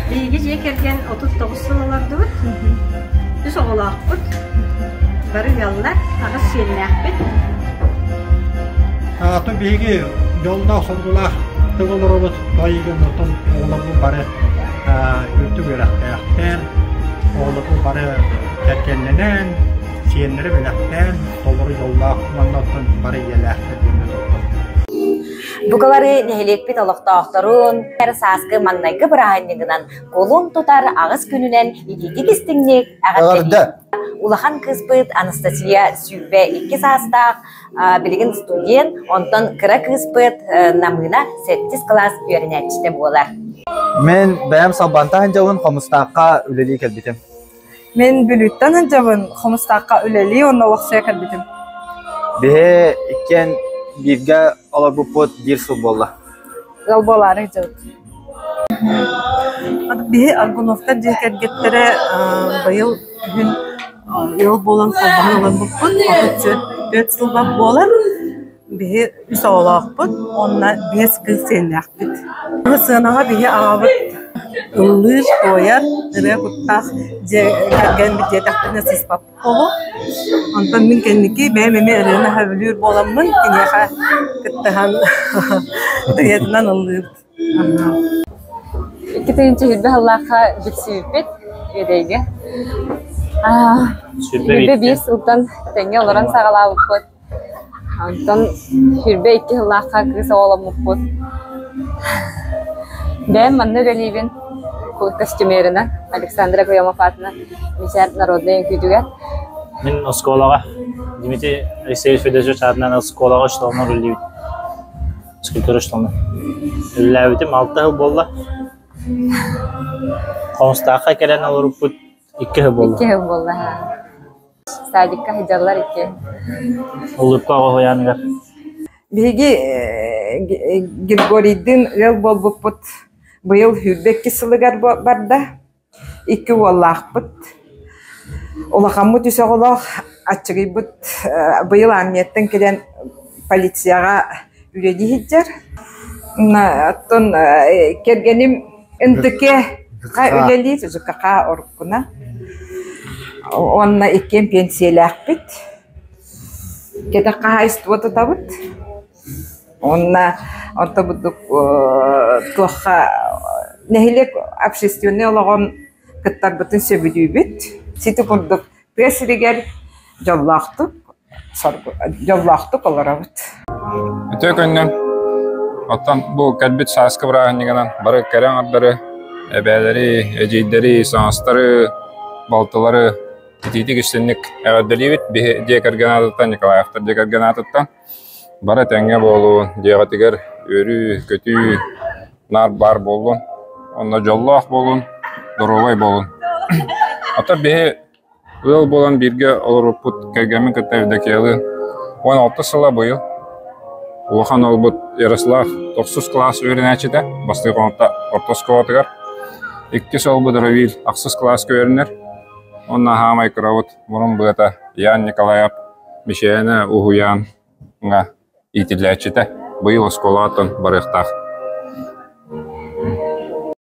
Биһиги дьиэ кэргэн 39 сыл олордубут. Үс оҕолоохпут. Бары ыаллар, аҕыс сиэннээхпит. Аата биһиги дьоллоох-соргулаах тыл олоробут. Тойыгын оттон оҕолорбут бары үрдүк үөрэхтээхтэр, оҕолорбут бары кэргэннэнэн, сиэннэри бэлэхтээн, толору дьоллоох уонна оттон бары ийэлээхтэр диэн туттар. Бука бары нэһилиэкпит олохтоохторун сааскы маҥнайгы бырааһынньыгынан кулун тутар аҕыс күнүнэн итиитик истиҥник эҕэрдэлиир. Улахан кыыспыт Анастасия 22 саастаах, билигин студент, онтон кыра кыыспыт Намыына сэттис кылаас үөрэнээччитэ буолар. Мин бэйэм Салбанта сылдьабын, Хомустаахха үлэлии кэлбитим. Мин Бүлүүттэн сылдьабын, Хомустаахха үлэлии уонна олохсуйа кэлбитим. Биһи иккиэн бииргэ олорбуппут биир сыл буолла. Ыал буолаары сылдьабыт. Биһи Аргуновтар дьиэ кэргэттэрэ быйыл күһүн ыал буолан холбоһон олорбуппут. 34 сыл буолар. Биһи үс оҕолоохпут уонна биэс кыыс сиэннээхпит. Сыанаҕа биһи аҕабыт ыллыыр, туойар, ырыа куттаах дьиэ кэргэммит диэтэхпинэ сыыспаппыт буолуо. Онтон мин кэнники бэйэм эмиэ ырыаны сөбүлүүр буоламмын киниэхэ кыттыһан ырыатынан ыллыыбыт. 2020 сыллаахха билсибиппит Үөдэйгэ. 21 сылтан тэҥҥэ олорон саҕалаабыппыт. Онтон 22 сыллаахха кыыс оҕоломмуппут. Бэйэм манна үлэлиибин костюмерынан Александра Куямов аатынан Мичээр народнай үҥкүүтүгэр. Мин оскуолаҕа Дмитрий Алексеевич Федорович аатынан оскуолаҕа учууталынан үлэлиибин. Скульптура учууталынан. Үлэлээбитим алта сыл буолла. Хомустаахха кэлэн олорбуппут икки сыл буолла. Икки сыл буолла. Садикка сылдьаллар икки. Улыбка оҕо уһуйааныгар. Биһиги Григорийдыын ыал буолбуппут быйыл 22 сылыгар барда. Икки уоллаахпыт. Улахаммыт үс оҕолоох, аччыгыйбыт быйыл армияттан кэлэн полицияҕа үлэлии сылдьар. Оттон кэргэним НТК үлэлиир, ЖКХ оруккуна. Уонна иккиэн пенсиялээхпит. Кэтэх хаһаайыстыба тутабыт. Уонна онто бурдук туохха нэһилиэк общественнай олоҕун кыттарбытын сөбүлүүбүт. Сити курдук тыа сиригэр дьоллоохтук дьоллоохтук олоробут. Үтүө күнүнэн! Оттон бу кэлбит сааскы бырааһынньыгынан бары кэрэ аҥардары, эбээлэри, эдьиийдэри, саҥастары, балтылары итиитик истинник эҕэрдэлиибит. Биһи дьиэ кэргэн аатыттан, Николаевтар дьиэ кэргэн аатыттан. Бары этэҥҥэ буолуун, дьиэҕитигэр үөрүү-көтүү наар баар буоллун, онно дьоллоох буолун, доруобай буолун. Оттон биһи ыал буолан бииргэ олорбуппут кэргэммин кытта Евдокиялыын 16 сыла быйыл. Улахан уолбут Ярослав тохсус кылаас үөрэнээччитэ, бастакы хонукта орто оскуолатыгар. Иккис уолбут Равиль ахсыс кылааска үөрэнэр. Уонна хаамай кырабыт мурун быата Ян Николаев Мишээнэ уһуйааҥҥа иитиллээччитэ, быйыл оскуолаҕа барыахтаах.